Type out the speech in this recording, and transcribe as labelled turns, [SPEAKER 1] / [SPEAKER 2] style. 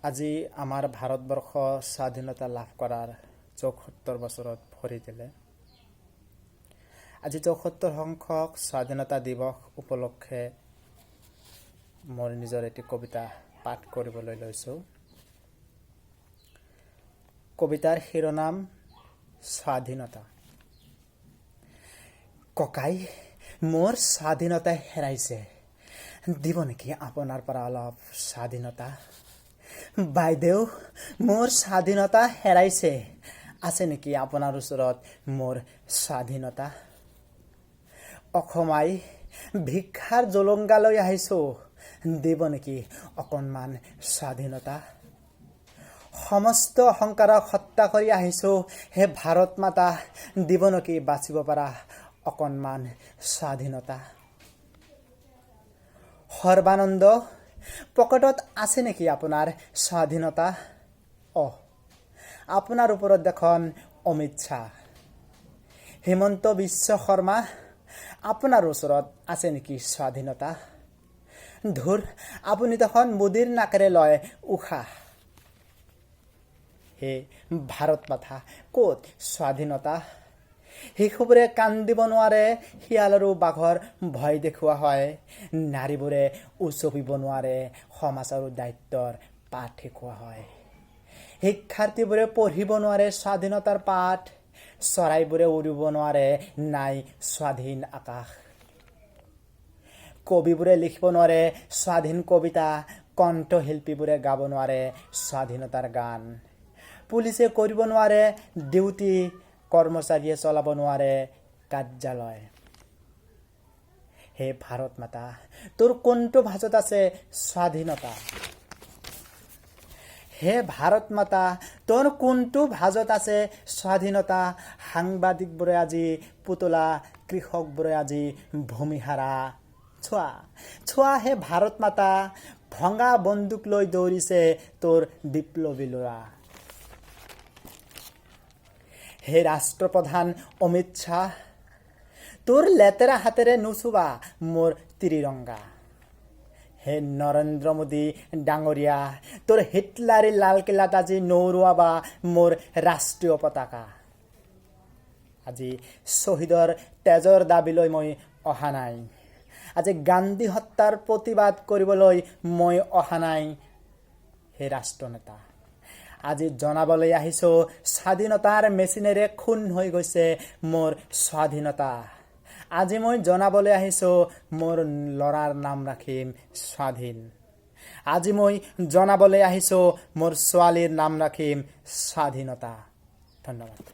[SPEAKER 1] আজি আমাৰ ভাৰতবৰ্ষ স্বাধীনতা লাভ কৰাৰ 74 বছৰত ভৰি দিলে। আজি 74 সংখ্যক স্বাধীনতা দিৱস উপলক্ষে মোৰ নিজৰ এটি কবিতা পাঠ কৰিবলৈ লৈছোঁ। কবিতাৰ শিৰোনাম স্বাধীনতা। ককাই, মোৰ স্বাধীনতা হেৰাইছে, দিব নেকি আপোনাৰ পৰা অলপ স্বাধীনতা? বাইদেউ, মোৰ স্বাধীনতা হেৰাইছে, আছে নেকি আপোনাৰ ওচৰত মোৰ স্বাধীনতা? অসম আই, ভিক্ষাৰ জলংগা লৈ আহিছোঁ, দিব নেকি অকণমান স্বাধীনতা? সমস্ত অহংকাৰক হত্যা কৰি আহিছোঁ, হে ভাৰত মাতা, দিব নেকি বাচিব পৰা অকণমান স্বাধীনতা? সৰ্বানন্দ, পকেটত আছে নেকি আপোনাৰ স্বাধীনতা? অহ, আপোনাৰ ওপৰত দেখোন অমিত শ্বাহ। হিমন্ত বিশ্ব শৰ্মা, আপোনাৰ ওচৰত আছে নেকি স্বাধীনতা? ধুৰ, আপুনি দেখোন মোদীৰ নাকেৰে লয় উশাহ। হে ভাৰত মাতা, ক'ত স্বাধীনতা? শিশুবোৰে কান্দিব নোৱাৰে, শিয়াল আৰু বাঘৰ ভয় দেখুওৱা হয়। নাৰীবোৰে উচপিব নোৱাৰে, সমাজ আৰু দায়িত্বৰ পাঠ শিকোৱা হয়। শিক্ষাৰ্থীবোৰে পঢ়িব নোৱাৰে স্বাধীনতাৰ পাঠ। চৰাইবোৰে উৰিব নোৱাৰে, নাই স্বাধীন আকাশ। কবিবোৰে লিখিব নোৱাৰে স্বাধীন কবিতা। কণ্ঠশিল্পীবোৰে গাব নোৱাৰে স্বাধীনতাৰ গান। পুলিচে কৰিব নোৱাৰে ডিউটি, কৰ্মচাৰীয়ে চলাব নোৱাৰে কাৰ্যালয়। হে ভাৰত মাতা, তোৰ কোনটো ভাঁজত আছে স্বাধীনতা? হে ভাৰত মাতা, তোৰ কোনটো ভাঁজত আছে স্বাধীনতা? সাংবাদিকবোৰে আজি পুতলা, কৃষকবোৰে আজি ভূমিহাৰা। চোৱা, চোৱা হে ভাৰত মাতা, ভঙা বন্দুক লৈ দৌৰিছে তোৰ বিপ্লৱী ল'ৰা। হে ৰাষ্ট্ৰপ্ৰধান অমিত শ্বাহ, তোৰ লেতেৰা হাতেৰে নুচুবা মোৰ ত্ৰিৰংগা। হে নৰেন্দ্ৰ মোদী ডাঙৰীয়া, তোৰ হিটলাৰী লালকিল্লাত আজি নৌৰুৱাবা মোৰ ৰাষ্ট্ৰীয় পতাকা। আজি শ্বহীদৰ তেজৰ দাবীলৈ মই অহা নাই। আজি গান্ধী হত্যাৰ প্ৰতিবাদ কৰিবলৈ মই অহা নাই। হে ৰাষ্ট্ৰনেতা, আজি জনাবলৈ আহিছোঁ, স্বাধীনতাৰ মেচিনেৰে খুন হৈ গৈছে মোৰ স্বাধীনতা। আজি মই জনাবলৈ আহিছোঁ, মোৰ ল'ৰাৰ নাম ৰাখিম স্বাধীন। আজি মই জনাবলৈ আহিছোঁ, মোৰ ছোৱালীৰ নাম ৰাখিম স্বাধীনতা। ধন্যবাদ।